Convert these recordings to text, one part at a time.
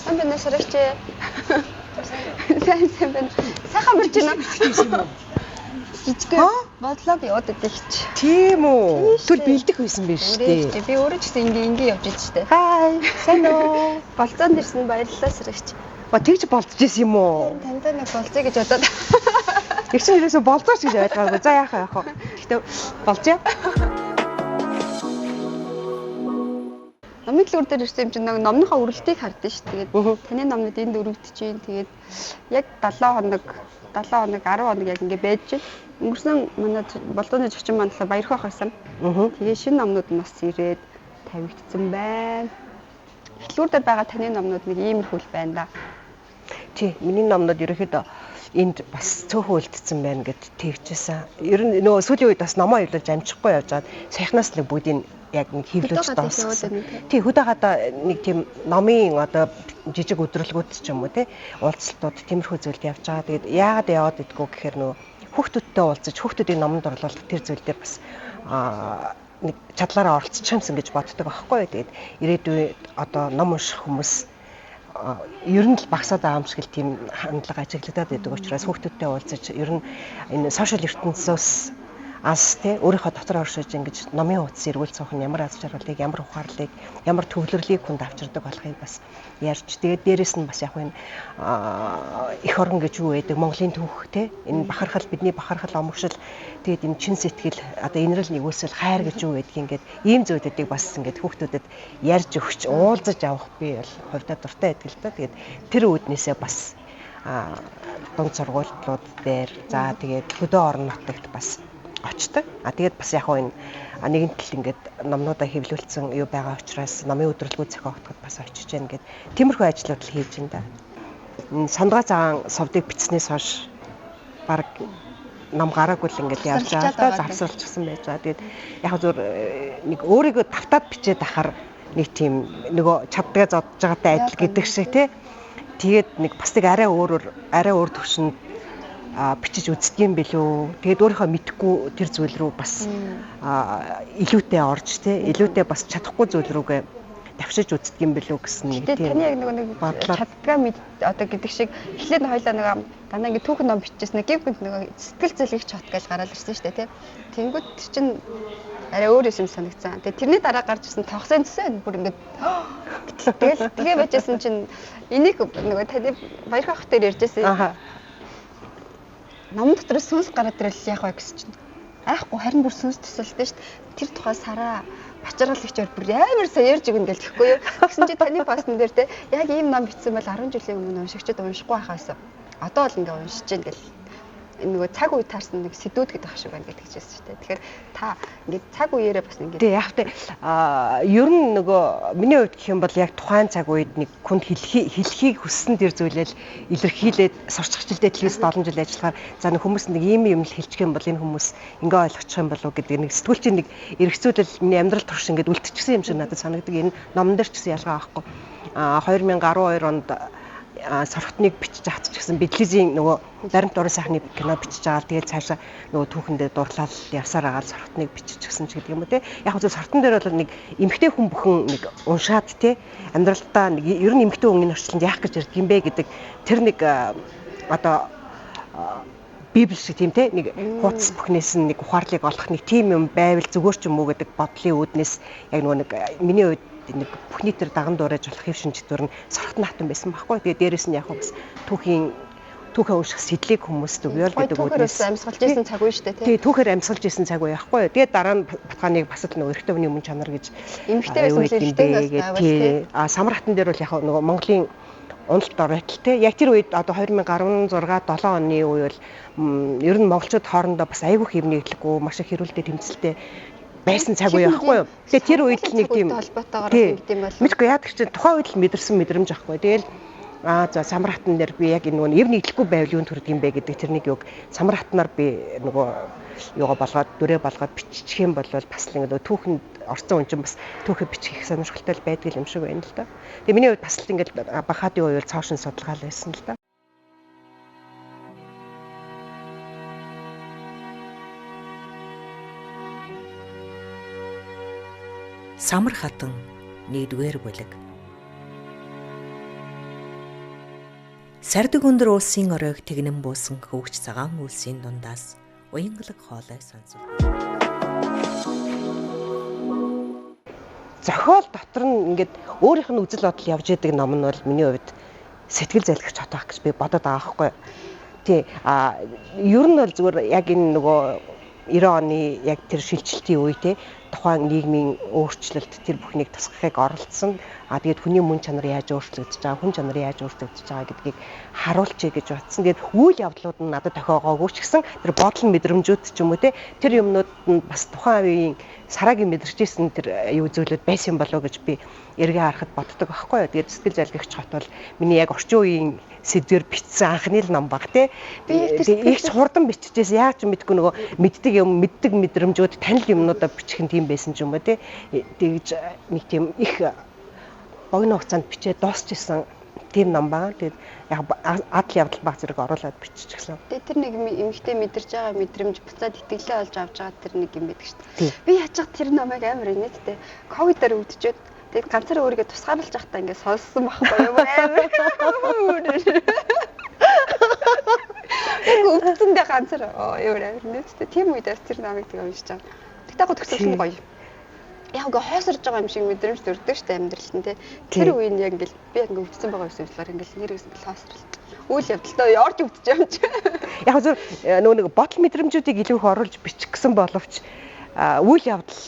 Сайн байна уу, Сарагч? Сайн сайн байна. Сайхан мөрж байна уу? Жижигхэн бодлоо яваад идэг чи. Тийм үү. Түл бэлдэх байсан биш үү? Би өөрөө ч гэсэн ингээ ингээ явж идэв штэ. Хай. Сайн уу? Болцоонд ирсэн баярлалаа, Сарагч. Ба тэгж болцож исэн юм уу? Тантай нэг болцъё гэж бодоод. Их чинь ерөөсө болцооч гэж ойлгоогүй. За яах вэ яах вэ? Гэхдээ болцъё. Номын дэлгүүр дээр ирсэн юм чинь нэг номныхоо өргөлтийг хардсан шүү. Тэгээд таны номнууд энд өргөдөж чинь. Тэгээд яг 7 хоног, 7 хоног, 10 хоног яг ингээ байж чинь. Өнгөрсөн манай болдооны зочин маань болохоор баярх байх байсан. Тэгээ шинэ номнууд нь бас ирээд тавигдсан байна. Дэлгүүр дээр байгаа таны номнууд нэг иймэрхүү л байна да. Тий, миний номнууд ерөнхийдөө энд бас цөөхөн үлдсэн байна гэд тэгжсэн. Ер нь нөгөө сүүлийн үед бас номоо хэвлүүлж амжихгүй явж байгаад саяхнаас нэг бүгдийг яг нэг хэвлүүлж дуусгасан. Тий, хөдөө гадаа нэг тийм номын одоо жижиг өдөрлгүүд ч юм уу тий, уулзалтууд тиймэрхүү зүйлд явж байгаа. Тэгээд яагаад яваад идэггүй гэхээр нөгөө хүүхдүүдтэй уулзаж хүүхдүүдийн номонд орлуулах тэр зүйл дээр бас нэг чадлаараа оролцчих юмсан гэж боддог аахгүй. Тэгээд ирээдүйд одоо ном унших хүмүүс ер нь л багасаад байгаа юм шиг л тийм хандлага ажиглагдаад байдаг учраас хүүхдүүдтэй уулзаж ер нь энэ сошиал ертөнцөөс ас тий өөрийнхөө дотор оршиж ингэж номын хуудас эргүүл цуух нь ямар аз жаргалыг, ямар ухаарлыг, ямар төвлөрлийг хүнд авчирдаг болохыг бас ярьж, тэгээд дээрэс нь бас яг энэ эх орон гэж юу байдаг, Монголын түүх тий энэ бахархал, бидний бахархал, омгшил, тэгээд энэ чин сэтгэл, одоо инрэл нэгүсэл, хайр гэж юу байдгийг ингээд ийм зүйлүүдийг бас ингээд хүүхдүүдэд ярьж өгч уулзаж авах би бол хувьдаа дуртай байдаг л да. Тэгээд тэр үүднээсээ бас дунд сургуулиуд дээр, за тэгээд хөдөө орон нутагт бас очдог. А тэгээд бас яг энэ нэгэн тал ингээд номнуудаа хэвлүүлсэн юу байгаа учраас номын өдөрлгүүд зохиогдоход бас очиж гэн гээд тиймэрхүү ажлууд л хийж байна да. Сандгаа цагаан совдыг бичснээс хойш баг ном гараагүй л ингээд явж байгаа л да, завсарлчихсан байж байгаа. Тэгээд яг зөв нэг өөрийгөө тавтаад бичээд ахаар нэг тийм нөгөө чаддгаа зодж байгаатай адил гэдэг шиг тий. Тэгээд нэг бас нэг арай өөрөөр арай өөр төвшөнд бичиж үздэг юм билүү. Тэгээд өөрийнхөө мэдхгүй тэр зүйл рүү бас илүүтэй орж тий, илүүтэй бас чадахгүй зүйл рүүгээ давшиж үздэг юм билүү гэсэн нэг тийм. Таны яг нөгөө нэг чаддгаа мэд одоо гэдэг шиг эхлээд хоёлаа нөгөө дандаа ингэ түүхэн ном бичижсэн нэг гівгэнт нөгөө сэтгэл зэлгэх чот гэж гараад ирсэн шүү дээ тий. Тэнгүүд тэр чинь арай өөр юм санагцсан. Тэгээд тэрний дараа гарч ирсэн тогсон төсөө бүр ингэ тэгэл тэгээ байжсэн чинь энийг нөгөө таны баярх ах дээр ярьжсэн. Номон дотор сүнс гараад ирэл яах вэ гэсэн чинь айхгүй, харин бүр сүнс төсөлтэй шүү дээ. Тэр тухай сараа бачаргал ихчээр бүр амар сайн ярьж өгнө гэл тэгэхгүй юу. Тэгсэн чинь таны постн дээр те яг ийм ном бичсэн бол 10 жилийн өмнө уншигчд уншихгүй байхаас одоо л ингээ уншиж гин гэл нөгөө цаг үе таарсан нэг сэдвүүд гэдэг ах шиг байна гэдэг хэлжсэн шүү дээ. Тэгэхээр та ингээд цаг үеэрээ бас ингээд тий яг тэ ер нь нөгөө миний хувьд гэх юм бол яг тухайн цаг үед нэг хүнд хэлхийг хүссэн тэр зүйлэл илэрхийлээд сурч хичээлдээ телевизд олон жил ажиллахаар за нэг хүмүүс нэг ийм юм л хэлчих юм бол энэ хүмүүс ингээ ойлгочих юм болов уу гэдэг нэг сэтгүүлчийн нэг эргэцүүлэл миний амьдрал турш ингээд үлдчихсэн юм шиг надад санагдаг. Энэ номон дээр ч гэсэн ялгаа байхгүй. 2012 онд сорхтныг бичиж авч гэсэн би телевизийн нөгөө баримт уран сайхны кино бичиж байгаа. Тэгээд цаашаа нөгөө түүхэндээ дурлал явсаар байгаа сорхтныг бичиж гисэн ч гэдэг юм уу те. Яг зөв сортон дээр бол нэг эмгтэй хүн бүхэн нэг уншаад те амьдралдаа нэг ер нь эмгтэй хүн энэ орчлонд яах гэж ирдэг юм бэ гэдэг тэр нэг одоо библ шиг тийм те нэг хуудас бүхнээс нь нэг ухаарлыг олох нэг тийм юм байвал зүгээр ч юм уу гэдэг бодлын үүднээс яг нөгөө нэг миний хувьд нэг бүхний тэр даган дуурайж болох хэв шинж читвэр нь сорхот наатан байсан байхгүй. Тэгээ дээрэс нь яг бас түүхээ унших сэдлийг хүмүүст өгье л гэдэг үүднээс амьсгалж исэн цаг үе шүү дээ тий. Түүхээр амьсгалж исэн цаг үе байхгүй. Тэгээ дараа нь Батхааныг бас л нөгөө эрэгтэй хүний өмнө чанар гэж эмэгтэй байсан л эрэгтэй бас байвал тий. А Самар хатан дээр бол яг нөгөө Монголын уналт оройтл тий. Яг тэр үед одоо 2016 7 оны үе бол ер нь монголчууд хоорондоо бас айгүйх юм нийтлэхгүй маш их хэрүүлдэ тэмцэлтэй байсан цаг үе байхгүй юу. Тэгээ тэр үед л нэг тийм холбоотойгоор ингэдэм юм бол мэдгүй яадаг чинь тухайн үед л мэдэрсэн мэдрэмж ахгүй. Тэгэл за Самар хатан дээр би яг энэ нөгөө эв нийтлэхгүй байвал юун төрдөг юм бэ гэдэг тэр нэг юг Самар хатнаар би нөгөө юугаа болгоод дүрээ болгоод биччих юм бол бас л ингэ түүхэнд орцсон хүн чинь бас түүхээ бичих их сонирхолтой байдаг юм шиг байна л да. Тэгээ миний хувьд бас л ингэ бахаадын үе бол цоошин судалгаа л байсан л да. Самар хатан 1-р бүлэг. Сардаг өндөр уулсын оройг тэгнэн буусан хөвгч цагаан үйлсийн дундаас уянгалаг хоолой сонсов. Зохиол дотор нь ингээд өөрийнх нь үзэл бодол явж идэг ном нь бол миний хувьд сэтгэл залгигч хот байх гэж би бодод байгаа байхгүй. Тий. А ер нь бол зүгээр яг энэ нөгөө 90 оны яг тэр шилжилтийн үе те тухайн нийгмийн өөрчлөлт тэр бүхнийг тусгахыг оролцсон. А тэгээд хүний мөн чанар яаж өөрчлөгдөж байгаа, хүн чанар яаж өөрчлөгдөж байгаа гэдгийг харуулчихъя гэж бодсон. Тэгээд үйл явдлууд нь надад тохиогоогүй ч гэсэн тэр бодол мэдрэмжүүд ч юм уу те тэр юмнууд нь бас тухайн үеийн сарагийн мэдэрчээсэн тэр юу зүйлүүд байсан болоо гэж би эргээ харахад боддог байхгүй юу. Тэгээд сэтгэл залгигч хот бол миний яг орчин үеийн сэдвээр бичсэн анхны л ном баг те. Би их хурдан биччихээс яаж ч мэдгүй нөгөө мэддэг юм, мэддэг мэдрэмжүүд, танил юмнуудаа бичих нь тийм байсан ч юм уу те. Тэгж нэг тийм их богино хугацаанд бичээд дуусчихсан тийм ном байгаа. Тэгээд яг адал явдал баг зэрэг оруулаад биччихсэн. Тэгээд тэр нэг эмэгтэй мэдэрч байгаа мэдрэмж буцаад итгэлээ олж авч байгаа тэр нэг юм байдаг шүү дээ. Би яаж ч тэр номыг амар инээдтэй. Ковидоор өвдөжөөд тэгээд ганцаараа өөрийгөө тусгаарлаж байхдаа ингээд сонссон байхгүй юу? Амар. Яг өвдсөндөө ганцаар юу амар инээдтэй. Тийм үед бас тэр номыг тэг уншиж байгаа. Тэгтээ яг төгсгөл нь гоё. Яг ингээ хойсорж байгаа юм шиг мэдрэмж төрдөг штэ амьдралд нь тий. Тэр үеийн яг ингээл би яг ингээ өвдсөн байгаа юм шиг ингээл нэрээс ингээл хойсрол. Үйл явдалтай орж өвдөж юм чи. Яг зөв нөгөө нэг бодол мэдрэмжүүдийг илүү их оруулж бичих гэсэн боловч үйл явдал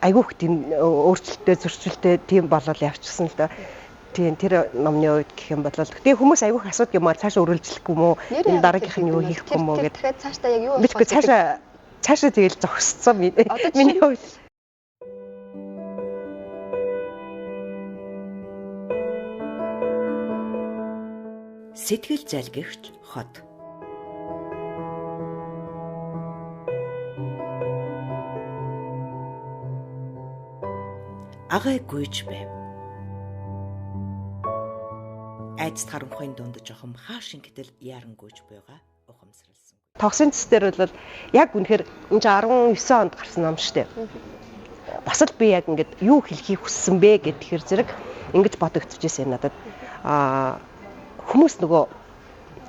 айгүйх тийм өөрчлөлттэй зөрчилтэй тийм болол явчихсан л да. Тийм тэр номны үед гэх юм бол тэгээ хүмүүс айгүйх асуудаг юм аа цаашаа үргэлжлэхгүй юм уу? Энэ дараагийнх нь юу хийхгүй юм уу гэдэг. Тэгэхээр цаашдаа яг юу болох вэ? Цаашаа тэгэл зогсцсон миний хувьд. Сэтгэл залгигч хот. Агай гүйж байв. Айдас харанхуйн дунд жохом хаашин гэтэл яран гүйж буйгаа ухамсарласан. Тогсын цэс дээр бол яг үнэхээр энэ чинь 19 онд гарсан ном шүү дээ. Бас л би яг ингээд юу хэлхийг хүссэн бэ гэхээр зэрэг ингэж бодогдчихсэн юм надад. Аа хүмүүс нөгөө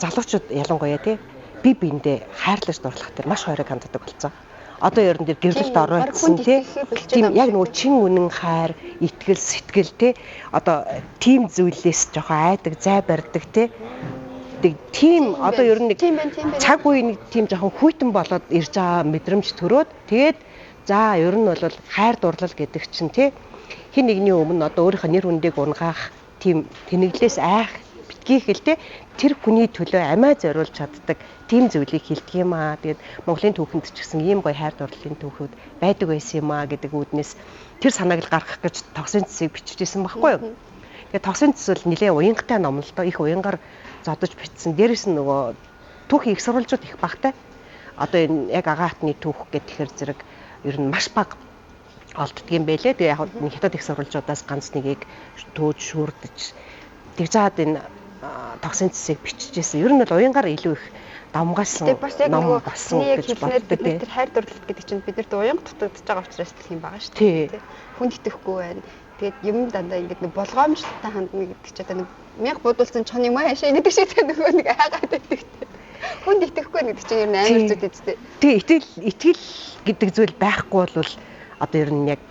залуучууд ялангуяа тий би биендээ хайрлаж дурлах тэр маш хойрог ханддаг болсон. Одоо ер нь тэр гэрлэлт оройтсон тий. Тийм яг нөгөө чин үнэн хайр, итгэл, сэтгэл тий. Одоо тийм зүйлээс жоохон айдаг, зай барьдаг тий. Тийм одоо ер нь нэг цаг үе нэг тийм жоохон хүйтэн болоод ирж байгаа мэдрэмж төрөөд тэгээд за ер нь бол хайр дурлал гэдэг чинь тий хин нэгний өмнө одоо өөрийнхөө нэр хүндийг унгаах тийм тэнэглээс айх битгий хэл те тэр хүний төлөө амиа зориулж чаддаг тийм зүйлийг хэлдэг юм аа. Тэгээд Монголын түүхэнд ч гэсэн ийм гоё хайр дурлалын түүхүүд байдаг байсан юм аа гэдэг үүднээс тэр санааг л гаргах гэж тогсын цэсийг биччихсэн байхгүй юу. Тэгээд тогсын цэс бол нэлээ уянгатай ном л доо. Их уянгаар зодож бичсэн. Дээрээс нь нөгөө түүхийн их сурвалжууд их багтай. Одоо энэ яг агаатны түүх гэхээр зэрэг ер нь маш бага олддөг юм байлээ. Тэгээ яг хятад их сурвалжуудаас ганц нэгийг төөж шүүрдэж тэгж жаад энэ тогсын цэсийг биччихсэн. Ер нь бол уянгаар илүү их давмгаалсан ном болсон гэж боддог. Тэр хайр дурлалт гэдэг чинь биднэрт уянга дутагдж байгаа учраас л юм байгаа шүү дээ. Хүнд итгэхгүй байна. Тэгээд юм дандаа ингээд нэг болгоомжлолтой хандна гэдэг чинь одоо нэг мянга бодулсан чон юм аа яшаа гэдэг шиг нөгөө нэг айгаад байдаг. Хүнд итгэхгүй гэдэг чинь ер нь амар зүйл үстэй. Тэгээ итгэл гэдэг зүйл байхгүй бол одоо ер нь яг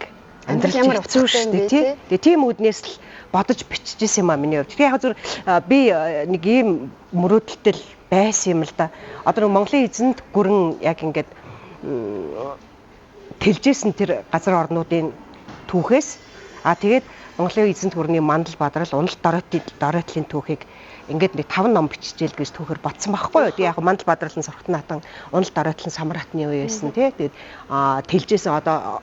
амьдрал ямар хэцүү шүү дээ тий. Тэгээ тийм үүднээс л бодож биччихсэн юм а миний хувьд. Тэгээ яг зүр би нэг ийм мөрөөдөлтэй л байсан юм л да. Одоо нэг Монголын эзэнт гүрэн яг ингээд тэлжсэн тэр газар орнуудын түүхээс тэгээд Монголын эзэнт гүрний мандал бадрал уналт доройтлын түүхийг ингээд нэг 5 ном биччихэл гэж түүхээр бодсон байхгүй юу. Тэгээ яг мандал бадрал нь Сурхтан хатан, уналт доройтлон Самар хатны үе байсан тий. Тэгээд тэлжсэн одоо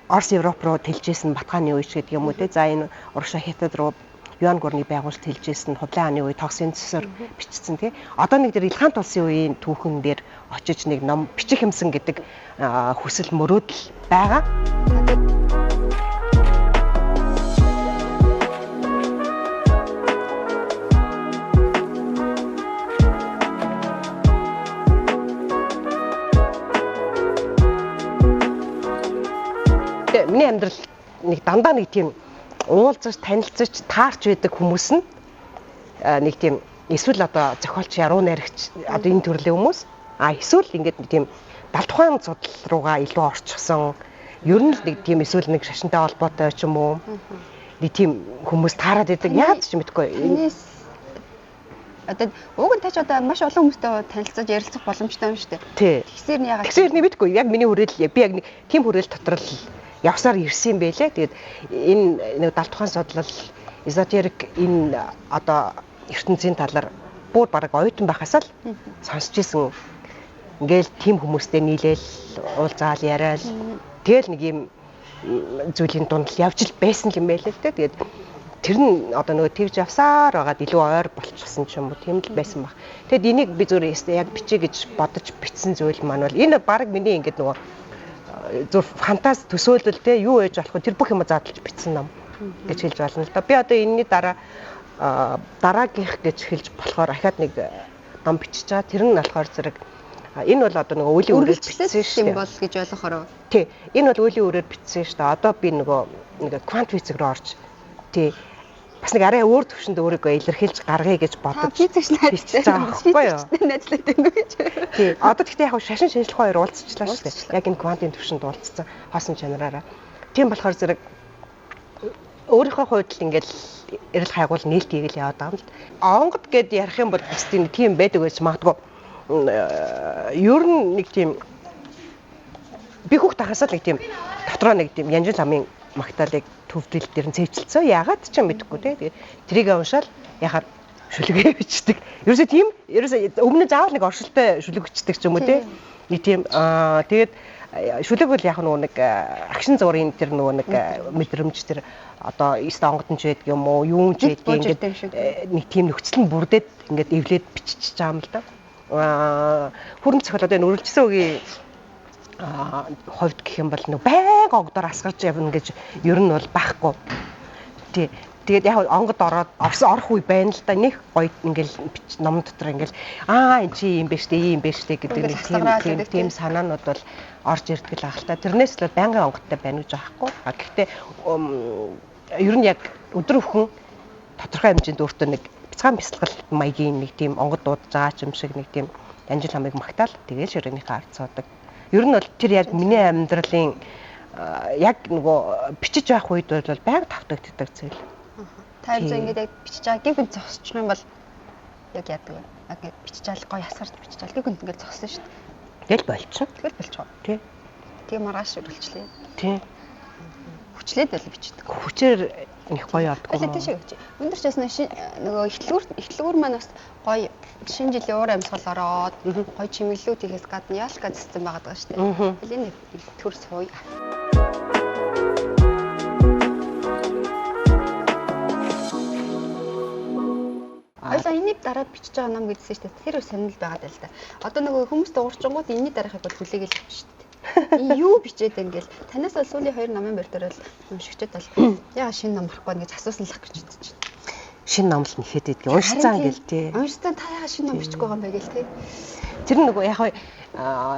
Орос Европ руу тэлжсэн Батгааны үе ч гэдэг юм уу те. За энэ урагшаа Хятад руу Юан гүрний байгуулалт тэлжсэн Хублай хааны үе тогсын цэсээр бичсэн тий. Одоо нэг дэр Илгаант улсын үеийн түүхэн дээр очиж нэг ном бичих юмсан гэдэг хүсэл мөрөөдөл байгаа. Миний амьдрал нэг дандаа нэг тийм уулзаж танилцаж таарч байдаг хүмүүс нь нэг тийм эсвэл одоо зохиолч яруу найрагч одоо энэ төрлийн хүмүүс эсвэл ингээд нэг тийм далд ухаан судлал руугаа илүү орчихсон ер нь л нэг тийм эсвэл нэг шашинтай холбоотой ч юм уу нэг тийм хүмүүс таарад байдаг. Яагаад ч мэдэхгүй. Одоо уг нь тач одоо маш олон хүмүүстэй танилцаж ярилцах боломжтой юм шүү дээ. Тэгсээр нь яагаад? Тэгсээр нь мэдэхгүй. Яг миний хүрээлэл би яг нэг тийм хүрээлэл дотор л явсаар ирсэн юм байлээ. Тэгээд энэ нэг далд ухаан судлал эзотерик энэ одоо ертөнцийн талаар бүр бараг оюутан байхасаа л сонсч исэн. Ингээл тийм хүмүүстэй нийлээл уулзаал яриал тэгэл нэг юм зүйлийн дунд л явж л байсан юм байлээ л дээ. Тэгээд тэр нь одоо нөгөө тэгж явсаар байгаад илүү ойр болчихсон ч юм уу тийм л байсан баг. Тэгэд энийг би зүгээр яг бичээ гэж бодож бичсэн зүйл маань бол энэ баг миний ингээд нөгөө зүр фантаз төсөөлөл те юу ээж болох вэ тэр бүх юм задлж бичсэн ном гэж хэлж болно л да. Би одоо энэний дараа дараагийнх гэж хэлж болохоор ахаад нэг ном бичиж байгаа. Тэр нь болохоор зэрэг энэ бол одоо нөгөө үеийн үргэлж бичсэн шүү дээ бол гэж ойлгохороо. Тий. Энэ бол үеийн үрээр бичсэн шүү дээ. Одоо би нөгөө нэг квант физик руу орж тий бас нэг арай өөр төвшөнд өөрийгөө илэрхийлж гаргая гэж бодож физикч найзтай байгаа байхгүй юу? Найзлаад байна гэж. Тий. Одоо тэгтээ яг шашин шинжлэх хоёр уулзчлаа шүү дээ. Яг энэ квантын төвшөнд уулзсан хоосон чанараараа. Тийм болохоор зэрэг өөрийнхөө хувьд л ингээл эрэл хайгуул нээлт хийгээл яваад байгаа юм л. Онгод гэд ярих юм бол бас тийм байдаг байж магадгүй. Ер нь нэг тийм би хүүхд тахасаа л нэг тийм дотроо нэг тийм янжил ламын магтаалыг төвдөл дээр нь цэвчлсэн. Ягаад ч юм мэдэхгүй те. Тэгээд тэрийг уншаал яхаар шүлгээ бичдэг. Ерөөсөө тийм ерөөсөө өмнө нь заавал нэг оршилтой шүлэг бичдэг ч юм уу те. Нэг тийм тэгээд шүлэг бол яг нөгөө нэг агшин зургийн тэр нөгөө нэг мэдрэмж тэр одоо эст онгодон ч байдаг юм уу, юун ч байдаг ингээд нэг тийм нөхцөл нь бүрдээд ингээд эвлээд биччихэж байгаа юм л да. Хүрэн цохол одоо энэ үргэлжлсэн үгийн хувьд гэх юм бол нэг байг онгодоор асгарч явна гэж ер нь бол байхгүй. Тий. Тэгээд яг онгод ороод орсон орох үе байна л да. Нэг гоё ингээл ном дотор ингээл энэ чи юм бэ штэ, ийм бэ штэ гэдэг нэг тийм тийм санаанууд бол орж ирдэг л ах л та. Тэрнээс л байнгын онгодтой байна гэж аахгүй. А гэхдээ ер нь яг өдөр бүхэн тодорхой хэмжээнд өөртөө нэг бяцхан бясалгал маягийн нэг тийм онгод дуудаж байгаа ч юм шиг нэг тийм анжил хамыг магтаал тэгэл ширэнийхээ ард суудаг. Ер нь бол тэр яг миний амьдралын яг нөгөө бичиж явах үед бол байнга тавтагддаг зүйл. Та зөв ингээд яг бичиж байгаа гинт зогсчих юм бол яг яадаг вэ? Ингээд бичиж байгаа гоё ясгарч бичиж байгаа гинт ингээд зогсон шүү дээ. Тэгэл болчихно. Тэгэл болчихоо. Тий. Тэгээ маргааш үргэлжлэе. Тий. Хүчлээд байл бичдэг. Хүчээр их гоё явдаг юм уу? Тийш гэж. Өндөр ч бас нөгөө ихтлгүүр маань бас гоё шинэ жилийн уур амьсгал ороод гоё чимэглүүд хийхээс гадна ялка зэцсэн байгаад байгаа шүү дээ. Тэгэл энэ төр сууя. Ойлоо энэний дараа бичиж байгаа ном гэдсэн шүү дээ. Тэр сонирхол байгаад л да. Одоо нөгөө хүмүүс дуурчингууд энэний дараахыг бол хүлээгээл авчих шүү дээ. Юу бичээд байна гэл танаас бол сүүлийн хоёр номын байр дээр бол уншигчд бол яа шинэ ном гарахгүй гэж асуусан л ах гэж бодож байна. Шинэ ном л нэхэд идэх. Уншицсан гэл тий. Уншицсан та яа шинэ ном бичихгүй байгаа юм бэ гэл тий. Тэр нөгөө яг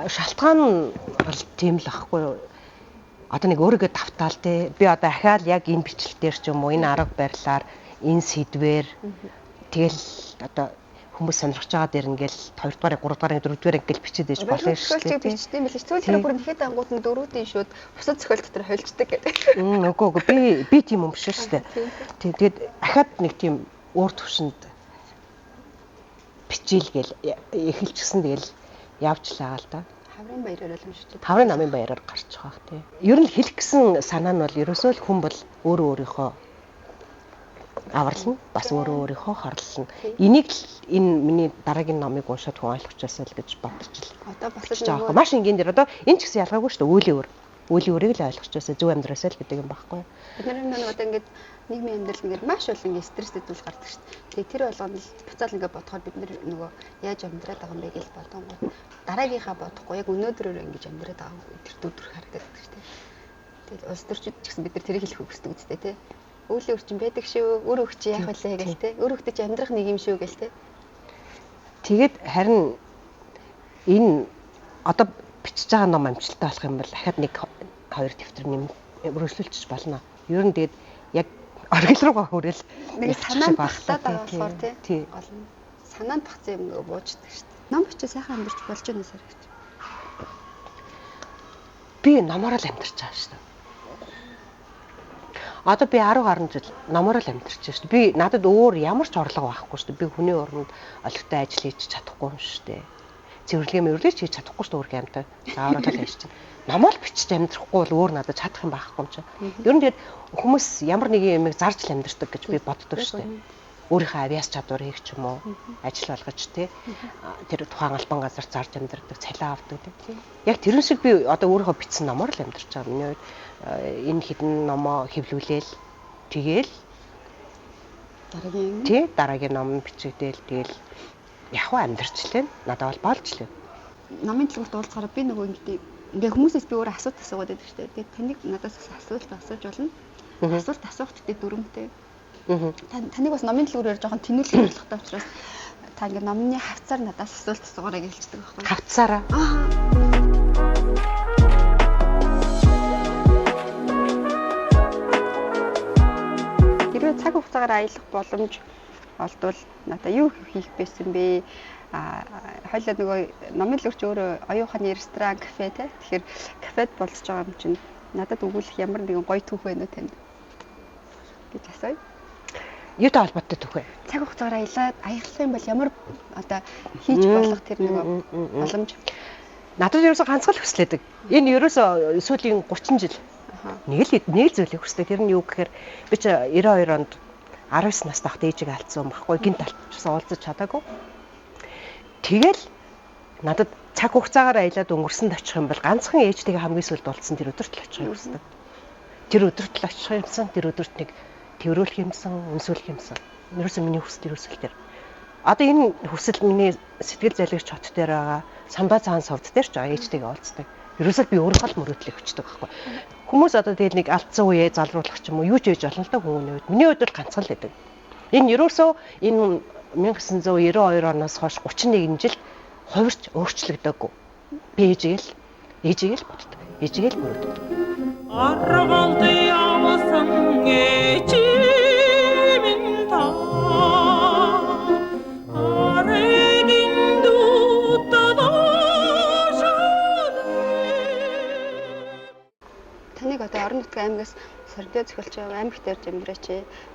шалтгаан бол тийм л ахгүй юу. Одоо нэг өөрийгөө давтаал тий. Би одоо ахаал яг энэ бичлэл дээр ч юм уу энэ арга барилаар энэ сэдвэр тэгэл одоо хүмүүс сонирхож байгаа дээр ингээл 2 дугаар, 3 дугаар, 4 дугаар ингээл бичээд ээж болно шүү дээ. Бичдэг юм билээ. Сүүлдээ бүр нэхэд ангууд нь дөрүүдийн шүүд бусад зохиол дотор холждаг гэдэг. Үгүй би тийм юм биш шүү дээ. Тий, тэгээд ахаад нэг тийм өөр төвшөнд бичээл гээл эхэлчихсэн тэгэл явжлаа л да. Хаврын баяраар л уншиж. Хаврын намын баяраар гарч байгаа тий. Ер нь хэлэх гэсэн санаа нь бол ерөөсөө л хүн бол өөрөө өөрийнхөө аварлна, бас өөрөө өөрийнхөө хорлолно. Энийг л энэ миний дараагийн номыг уншаад хүн ойлгочоосоо л гэж бодож л. Одоо бас л маш энгийн дээр одоо энэ ч гэсэн ялгаагүй шүү дээ. Үеийн өр. Үеийн өрийг л ойлгочоосоо зөв амьдраасаа л гэдэг юм багхгүй. Бид нар нэг одоо ингээд нийгмийн амьдрал ингээд маш олон ингээд стресстэй зүйл гардаг шүү дээ. Тэгээ тэр болгоно л буцаал ингээд бодохоор бид нар нөгөө яаж амьдраад байгаа юм бэ гэж бодонгууд дараагийнхаа бодохгүй яг өнөөдрөөр ингэж амьдраад байгаа тэр дүр харагдаад байдаг шүү дээ. Тэгэл улс төрчид ч гэсэн бид нар тэрийг хэлэх хүсдэг үстэй тий. Өвлийн өрчин байдаг шүү. Өр өгч яах вэ гэл те. Өр өгтөж амьдрах нэг юм шүү гэл те. Тэгээд харин энэ одоо бичиж байгаа ном амжилттай болох юм бол дахиад нэг хоёр дэвтэр нэм өргөжлүүлчих болно. Ер нь тэгээд яг Оргил руугаа хүрээл. Нэг санаанд багтаад байгаа болохоор тий. Гол нь санаанд багтсан юм нөгөө бууждаг шүү дээ. Ном бичээ сайхан амьдарч болж байна сар гэж. Би номоор л амьдарч байгаа шүү дээ. Одоо би 10 гаруй жил номоор л амьдарч байна шүү дээ. Би надад өөр ямар ч орлого байхгүй шүү дээ. Би хүний урманд олигтой ажил хийж чадахгүй юм шүү дээ. Цэвэрлэгээ мэвэрлэгээ ч хийж чадахгүй шүү дээ өөр гэмтэй. Заавал л хийж чинь. Номоо л бичиж амьдрахгүй бол өөр надад чадах юм байхгүй юм чинь. Ер нь тэгээд хүмүүс ямар нэгэн юмыг зарж л амьдардаг гэж би боддог шүү дээ. Өөрийнхөө авиас чадвар хийх ч юм уу, ажил болгож тий. Тэр тухайн албан газар зарж амьдардаг, цалин авдаг тий. Яг тэрэн шиг би одоо өөрийнхөө бичсэн номоор л амьдарч байгаа. Миний хувьд энэ хэдэн номоо хэвлүүлээл тэгээл дараагийн тий дараагийн ном нь бичигдээл тэгээл яг уу амьдарчлаа. Надад бол болж лээ. Номын төлөвт уулзахаараа би нөгөө ингээ хүмүүсээс би өөрөө асуулт асуугаад байдаг шүү дээ. Тэгээд таныг надаас бас асуулт асууж болно. Асуулт асуух гэдэг дүрмтэй. Таныг бас номын төлөвөөр жоохон тэнүүлэх зорилготой учраас та ингээ номны хавцаар надаас асуулт асуугаарай гэж хэлдэг байхгүй. Хавцаараа. Хэрвээ цаг хугацаагаар аялах боломж олдвол надаа юу хийх байсан бэ? Хойлоо нөгөө номын төлөвч өөрөө оюун ухааны ресторан, кафе те. Тэгэхээр кафед болцож байгаа юм чинь надад өгүүлэх ямар нэгэн гоё түүх байна уу танд гэж асууя. Юутай холбоотой түүх вэ? Цаг хугацаагаар аялаад аялах юм бол ямар одоо хийж болох тэр нөгөө боломж. Надад ерөөсөө ганцхан л хүслээдэг. Энэ ерөөсөө сүүлийн 30 жил. Нэг л зүйлийг хүсдэг. Тэр нь юу гэхээр би чи 92 онд 19 настай байхдаа ээжигээ алдсан юм баггүй. Гинт алдчихсан, уулзаж чадаагүй. Тэгэл надад цаг хугацаагаар аялаад өнгөрсөнд очих юм бол ганцхан ээжтэйгээ хамгийн сүүлд уулзсан тэр өдөрт л очих юм хүсдэг. Тэр өдөрт л очих юмсан, тэр өдөрт нэг тэрвэрлэх юмсан, үнсүүлэх юмсан. Ерөөсөө миний хүсэл ерөөсөө л тэр. Одоо энэ хүсэл миний сэтгэл залгигч хот дээр байгаа, самбаа цаан сувд дээр ч байгаа ээжтэйгээ уулздаг. Ерөөсөө би өөрийнхөө л мөрөөдлийг хүчдэг байхгүй. Хүмүүс одоо тэгэл нэг алдсан үеэ залруулах ч юм уу юу ч хийж болно л да хүмүүний үед. Миний хувьд бол ганцхан л байдаг. Энэ ерөөсөө энэ 1992 оноос хойш 31 жил хувирч өөрчлөгдөөгүй. Би ээжигээ л боддог. Ээжигээ л мөрөөддөг. Аргалд явсан ээжимин та арэдин Таныг одоо орон нутгийн аймагаас сордио зохиолч аймагт ярьж амьдраач.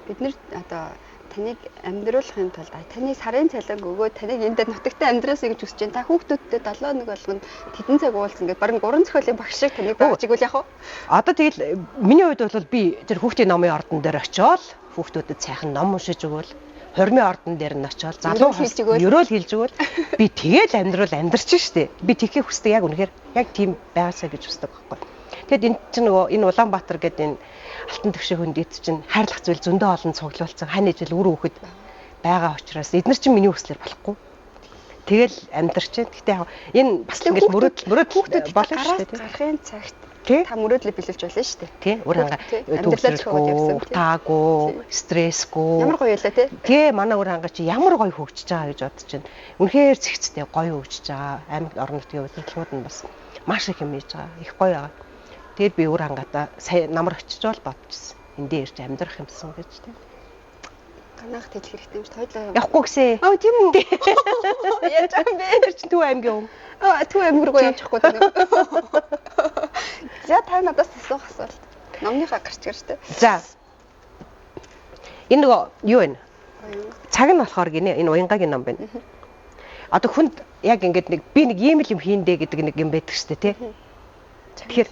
Бид нэр одоо таныг амьдруулахын тулд таны сарын цалин өгөө таныг энд нутагтай амьдраасаа гэж хүсэж байна. Та хүүхдүүдтэй 7 нэг болгонд тэдэн цаг уулзсан гэдэг барин 3 зохиолын багш шиг таныг багж игүүл яах вэ? Одоо тэгэл миний хувьд бол би тэр хүүхдийн номын ордон дээр очиод хүүхдүүдэд сайхан ном уншиж өгөөл, хормын ордон дээр нь очиод залуу ерөөл хэлж өгөөл би тэгэл амьдрал амьдрч штэ. Би тэгэхээ хүсдэг яг үнэхээр яг тийм байгаасаа гэж хүсдэг байхгүй. Тэгэд энэ чинь нөгөө энэ Улаанбаатар гэдэг энэ алтан төвшөө хөндөд чинь хайрлах зүйл зөндөө олон цуглуулсан хань ижил үр хүүхэд байгаа учраас эдгээр чинь миний хүслээр болохгүй. Тэгэл амьдрч байна. Гэтэ яг энэ бас л ингээл мөрөөдөл болно шүү дээ. Гарахын цагт та мөрөөдлөө биелүүлж болно шүү дээ. Тий, үр ханга төгсрөлгүй, таагүй, стрессгүй. Ямар гоё байлаа тий. Тий, манай үр ханга чи ямар гоё хөгжиж байгаа гэж бодож байна. Үнэхээр цэгцтэй гоё хөгжиж байгаа. Аймаг орон нутгийн удирдлагууд нь бас маш их юм хийж байгаа. Их гоё байгаа. Тэгээд би үр хангатаа сая намар очиж бол бодчихсон. Эндээ ирж амьдрах юмсан гэж тий. Ганах хэлэх хэрэгтэй юм шиг хоёлаа. Явахгүй гэсэн. Аа тийм үү. Яаж байгаа юм бэ? Тэр чинь Төв аймгийн юм. Аа Төв аймаг руу явж чадахгүй тийм. За та надаас асуух асуулт. Номныхаа гарч ирж тээ. За. Энэ нөгөө юу вэ? Цаг нь болохоор гинэ энэ уянгагийн ном байна. Одоо хүнд яг ингээд нэг би нэг ийм л юм хийндэ гэдэг нэг юм байдаг шүү дээ тий. Тэгэхээр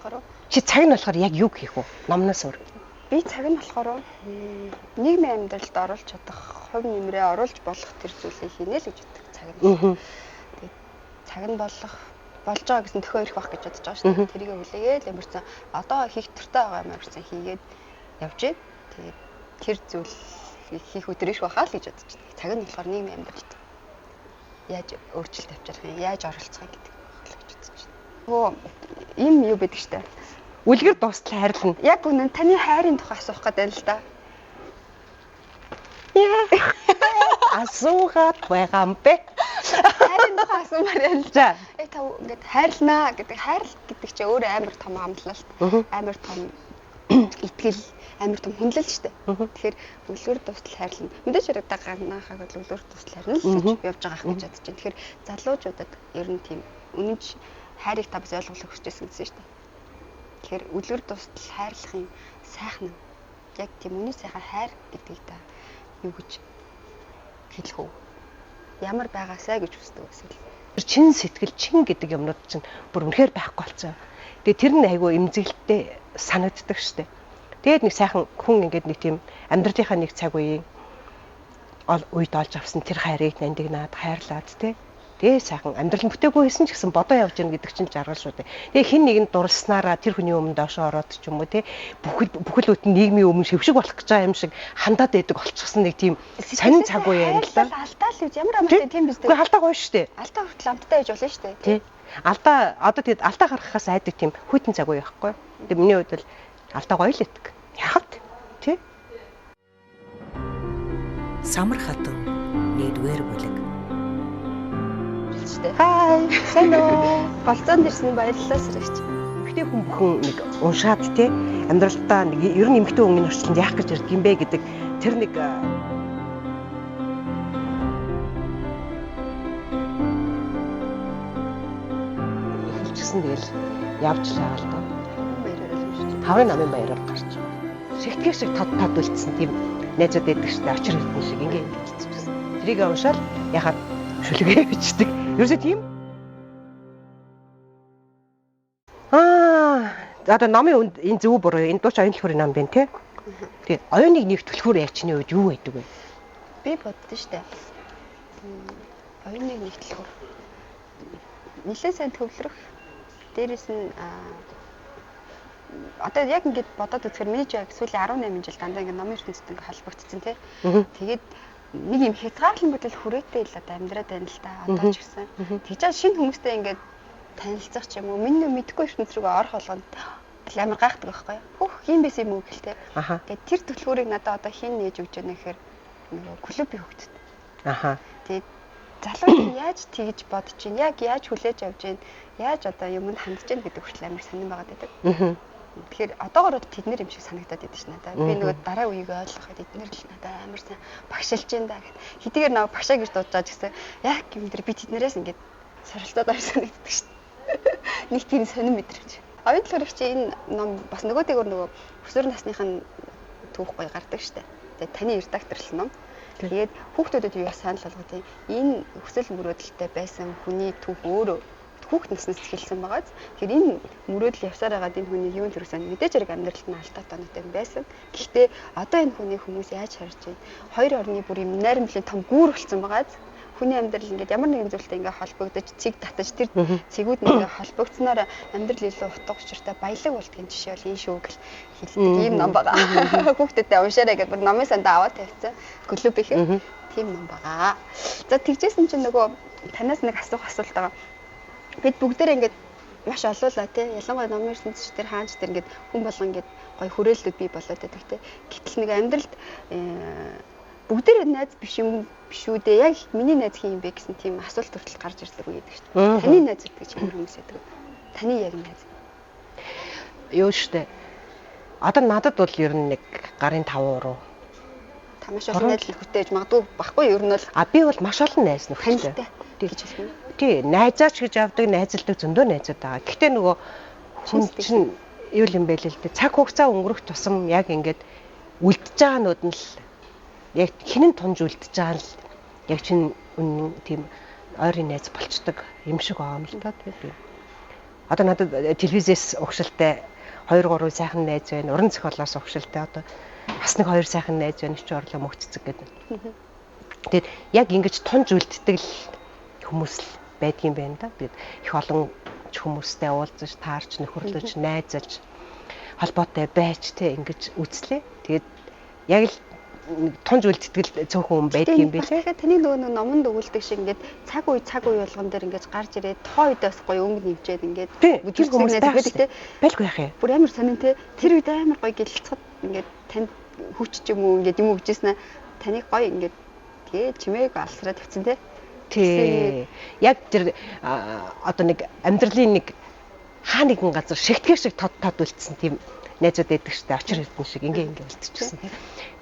чи цаг нь болохоор яг юу хийх вэ? Номноос өөр. Би цаг нь болохоор нийгмийн амьдралд оруулж чадах, хувь нэмрээ оруулж болох тэр зүйлийг хийнэ л гэж боддог цаг нь. Тэгээд цаг нь болох болж байгаа гэсэн төхөө ирэх байх гэж бодож байгаа шүү дээ. Тэрийг хүлээгээл ямарсан одоо хийх туфтаа байгаа юм ямарсан хийгээд явж гин. Тэгээд тэр зүйлийг хийх өдөр ирэх байхаа л гэж бодож байна. Цаг нь болохоор нийгмийн амьдралд яаж өөрчлөлт авчрах юм, яаж оролцох юм гэдэг л гэж бодож байна. Нөгөө ийм юу байдаг штэ. Үлгэр дуустал хайрлана. Яг үнэн таны хайрын тухай асуух гэдэг л да. Асуугаад байгаа юм бэ? Хайрын тухай асуумаар байна л. За. Та ингээд хайрлнаа гэдэг хайрл гэдэг чинь өөрөө амар том амлалт, амар том Итгэл амар том хүнлэл шүү дээ. Тэгэхээр үлгэр дуустал хайрлна. Мэдээж хэрэг даганаахаг бол үлгэр дуустал хайрлна л гэж явж байгаа ах гэж бодож байна. Тэгэхээр залуучуудад ер нь тийм үнэнч хайрыг та бас ойлголох хүсэжсэн гэсэн шүү дээ. Тэгэхээр үлгэр дуустал хайрлахын сайхан нь яг тийм үнэн сайхан хайр гэдгийг та юу гэж хэлэх үү? Ямар байгаасай гэж хүсдэг вэ? Тэр чин сэтгэл, чин гэдэг юмнууд чинь бүр үнэхээр байхгүй болсон. Тэгээ тэр нь айгүй эмзэглэлтэй санагддаг штэ. Тэгээд нэг сайхан хүн ингээд нэг тийм амьдралынхаа нэг цаг үеийн үед олж авсан тэр хайрыг нандинаад хайрлаад те. Тэгээ сайхан амьдрал нь бүтээгүй байсан ч гэсэн бодоо явж гин гэдэг чинь жаргал шүү дээ. Тэгээ хин нэгэн дурлснараа тэр хүний өмнө доошоо ороод ч юм уу те бүхэл бүтэн нийгмийн өмнө шившиг болох гэж байгаа юм шиг хандаад байдаг болчихсон нэг тийм сонин цаг үе юм л да. Алдаа л гэж ямар амартай тийм биз дээ. Үгүй алдаа гоё шүү дээ. Алдаа хүртэл амттай байж болно шүү дээ. Тий. Алдаа одоо тэгээд алдаа гаргахаас айдаг тийм хүйтэн цаг үе байхгүй. Тэгээ миний хувьд бол алдаа гоё л идэг. Яхавт тий. Самар хатан 1-р бүлэг. Хай, сайн уу? Болцоонд ирсэн баярлалаа сэрэгч. Эмэгтэй хүн бүхэн нэг уншаад те амьдралдаа нэг ер нь эмэгтэй хүн орчлонд яах гэж ирдэг юм бэ гэдэг тэр нэг хэлчихсэн тэгэл явж л байгаа л доо. Тавын намын баяраар гарч байгаа. Шигтгэх шиг тод тод үлдсэн тийм найзууд байдаг шүү дээ. Очир хитэн шиг ингээ ингээ хэлчихсэн. Тэрийг уншаал яхаад шүлгээ бичдэг. Ерөөсөө тийм. Одоо номын үнд энэ зөв буруу энэ дууч оюун төлхөрийн ном байна те. Тэгээ оюуныг нэг төлхөр яг чиний үед юу байдаг вэ? Би боддоо штэ. Оюуныг нэг төлхөр. Нилээ сайн төвлөрөх. Дээрээс нь одоо яг ингэж бодоод үзэхээр миний ч яг сүүлийн 18 жил дандаа ингэ номын ертөнцид ингэ холбогдсон те. Тэгээд нэг юм хязгаарлан бүтэл хүрээтэй л одоо амьдраад байна л да. Одоо ч гэсэн. Тэгж байгаа шинэ хүмүүстэй ингээд танилцах ч юм уу, миний мэдэхгүй ертөнц рүү орох болгонд амар гайхдаг байхгүй юу? Хөх юм байсан юм уу гэлтэй. Тэгээд тэр төлхөөрийг надад одоо хэн нээж өгч яана гэхээр нөгөө клубын хөгтөд. Тэгээд залуу яаж тэгж бодож чинь, яг яаж хүлээж авч чинь, яаж одоо юмд хандж чинь гэдэг хүртэл амар сонирн байгаад байдаг. Тэгэхээр одоогор бол тэднэр юм шиг санагдаад идэв ш надад. Би нөгөө дараа үеийг ойлгоход эднэр л надад амар сайн багшилж ин да гэд. Хэдийгээр нөгөө багшаа гэж дуудаж байгаа гэсэн яг юм дээр би тэднэрээс ингээд сорилтоод авсан санагддаг ш. Нэг тийм сонир мэдрэмж. Оюун төлхөр чи энэ ном бас нөгөө дээгүүр нөгөө өсвөр насных нь түүх гоё гардаг штэ. Тэгээ таны редакторлсон ном. Тэгээд хүүхдүүдэд юу санал болгох тийм энэ хүсэл мөрөөдөлтэй байсан хүний түүх өөрөө хүүхд наснаас эхэлсэн байгааз. Тэгэхээр энэ мөрөөдөл явсаар байгаад энэ хүний юун төрсөн мэдээж хэрэг амьдралд нь алдаа тоонтой байсан. Гэхдээ одоо энэ хүний хүмүүс яаж харж байна? Хоёр орны бүр юм найрамдлын том гүүр болсон байгааз. Хүний амьдрал ингээд ямар нэгэн зүйлтэй ингээд холбогдож, цэг татаж тэр цэгүүд нь ингээд холбогдсоноор амьдрал илүү утга учиртай баялаг болдгийн жишээ бол энэ шүү гэл хэлдэг ийм ном байгаа. Хүүхдэдээ уншаарай гэдээ бүр номын санд аваад тавьсан. Клуб их тийм ном байгаа. За тэгжсэн чинь нөгөө танаас нэг асуух асуулт байгаа. Бид бүгдээрээ ингээд маш олоолаа тий. Ялангуяа номын ертөнцийн тэр хаанч тэр ингээд хүн болгон ингээд гоё хүрээллүүд бий болоод байдаг тий. Гэтэл нэг амьдралд бүгдээрээ найз биш юм биш үү дээ. Яг миний найз хин юм бэ гэсэн тийм асуулт хүртэл гарч ирдэг үе гэдэг шүү дээ. Таны найз гэдэг чинь ямар хүмүүс байдаг вэ? Таны яг найз. Юу штэ. Одоо надад бол ер нь нэг гарын 5 уруу. Та маш олон найз нөхдөд байж магадгүй баггүй ер нь бол би бол маш олон найз нөхдөд гэж хэлэх юм. Тий, найзаач гэж авдаг, найзалдаг зөндөө найзууд байгаа. Гэхдээ нөгөө хүн чинь юу юм бэ л дээ. Цаг хугацаа өнгөрөх тусам яг ингээд үлдэж байгаа нууд нь л яг хинэн тунж үлдэж байгаа л яг чинь үнэн тийм ойрын найз болчдөг юм шиг байгаа юм л та тийм. Одоо надад телевизээс угшилтай 2 3 сайхан найз байна. Уран зохиолоос угшилтай одоо бас нэг 2 сайхан найз байна. Чи орлоо мөгццэг гэдэг. Тэгээд яг ингэж тунж үлддэг л хүмүүс л байдгийн байна да. Тэгээд их олон хүмүүстэй уулзаж, таарч, нөхөрлөж, найзалж холбоотой байж тэ ингэж үзлээ. Тэгээд яг л тунж үлдтгэл цөөхөн хүн байдгийн юм билээ. Тэгэхээр таны нөгөө номонд өгүүлдэг шиг ингээд цаг үе болгон дээр ингээд гарч ирээд тухайн үед бас гоё өнгө нэмчээд ингээд тэр хүмүүс байдаг те. Байлгүй яах юм. Бүр амар сонин те. Тэр үед амар гоё гэлцэхэд ингээд танд хүч ч юм уу ингээд юм өгчээсэн таныг гоё ингээд тэгээ чимээг алсраад тавьсан те. Тий. Яг тэр одоо нэг амьдралын нэг хаа нэгэн газар шигтгэх шиг тод тод үлдсэн тийм найзууд байдаг штэ, очир эрдэнэ шиг ингээ ингээ үлдчихсэн.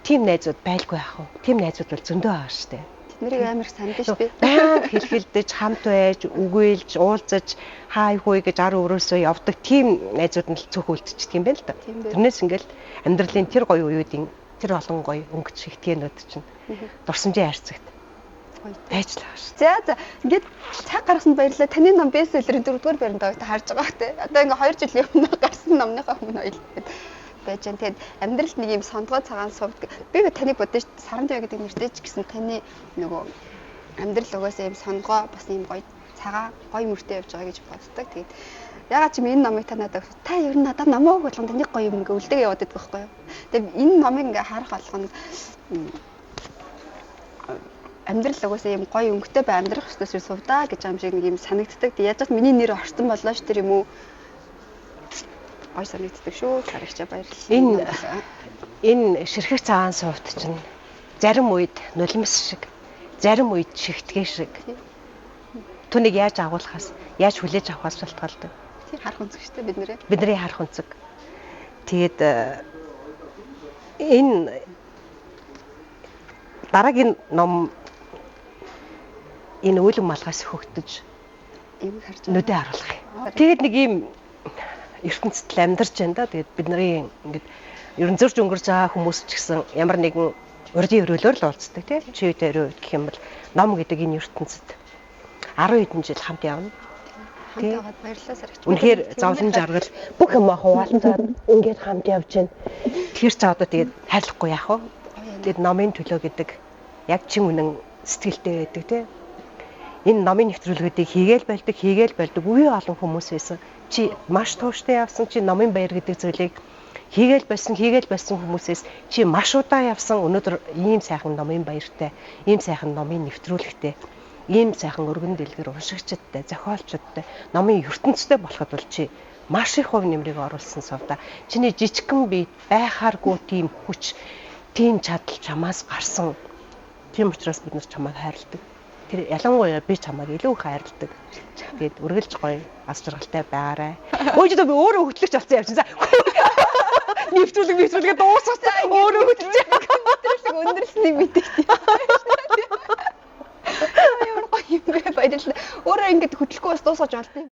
Тийм найзууд байлгүй яах вэ? Тийм найзууд бол зөндөө байгаа штэ. Тэднийг амар сандаж би. Баян хэлхэлдэж, хамт байж, үгүйлж, уулзаж, хай хүй гэж ар өрөөсөө явдаг тийм найзууд нь л цөөх үлдчихдэг юм байна л да. Тэрнээс ингээл амьдралын тэр гоё үеүүдийн тэр олон гоё өнгөт шигтгэнүүд чинь дурсамжийн хайрцагт байж л байгаа шүү. За за ингээд цаг гаргасанд баярлалаа. Таны ном бестселлерийн 4-р байранд байгааг та харж байгаа те. Одоо ингээд 2 жилийн өмнө гарсан номныхоо өмнө хоёул байж байгаа. Тэгээд амьдралд нэг юм сондгой цагаан сувд. Би таныг бодож саран дивэ гэдэг нэртэй ч гэсэн таны нөгөө амьдрал угаасаа юм сондгой бас юм гоё цагаан гоё мөртэй явж байгаа гэж боддог. Тэгээд ягаад ч юм энэ номыг та надад та ер нь надад номоо болгонд нэг гоё юм ингээ үлдээг яваад байдаг байхгүй юу. Тэгээд энэ номыг ингээ харах болгоно амьдрал угаасаа юм гоё өнгөтэй бай амьдрах ёстой шүү сувдаа гэж юм шиг нэг юм санагддаг. Тэг яаж ч миний нэр орсон болоо ш тэр юм уу гоё санагддаг шүү. Сарагчаа баярлалаа. Энэ ширхэг цагаан сувд чинь зарим үед нулимс шиг, зарим үед шигтгэ шиг. Түүнийг яаж агуулхаас, яаж хүлээж авахаас шалтгаалдаг. Тэр харах өнцөг шүү дээ бид нэрээ. Бидний харах өнцөг. Тэгээд энэ дараагийн ном энэ үүлэн малгаас хөгтөж юм харж нүдэ харуулах юм. Тэгээд нэг юм ертөнцид л амьдарч байна да. Тэгээд бидний ингээд ерөн зөрж өнгөрч байгаа хүмүүс ч гэсэн ямар нэгэн урдын өрөөлөөр л уулздаг тийм. Чи үедээ өрөө гэх юм бол ном гэдэг энэ ертөнцид 10 хэдэн жил хамт явна. Хамт яваад баярлалаа сарагч. Үнэхээр зовлон жаргал бүх юм хуваалцаад ингээд хамт явж байна. Тэгэхээр ч одоо тэгээд хайрлахгүй яах вэ? Тэгээд номын төлөө гэдэг яг чин үнэн сэтгэлтэй байдаг тийм. Энэ номын нэвтрүүлгүүдийг хийгээл болдог үе олон хүмүүс байсан. Чи маш тууштай явсан, чи номын баяр гэдэг зүйлийг хийгээл болсон хүмүүсээс чи маш удаан явсан. Өнөөдөр ийм сайхан номын баяртай, ийм сайхан номын нэвтрүүлэгтэй, ийм сайхан өргөн дэлгэр уншигчдтай, зохиолчдтай, номын ертөнцтэй болоход бол чи маш их хувь нэмрийг оруулсан сувда. Чиний жижигхэн бие байхааргүй тийм хүч, тийм чадал чамаас гарсан. Тийм учраас бид нар чамайг хайрладаг. Тэр ялангуяа би чамайг илүү их хайрладаг. Тэгээд үргэлж гоё ас жаргалтай байгаарай. Өөжөө би өөрөө хөтлөгч болсон юм чинь. За. Нэвтрүүлэг дуусгацсан. Өөрөө хөтлөж. Нэвтрүүлэг өндөрлсөнийг мэдэх тийм. Ямар гоё юм бэ баярлалаа. Өөрөө ингэж хөтлөхгүй бас дуусгаж болдсон.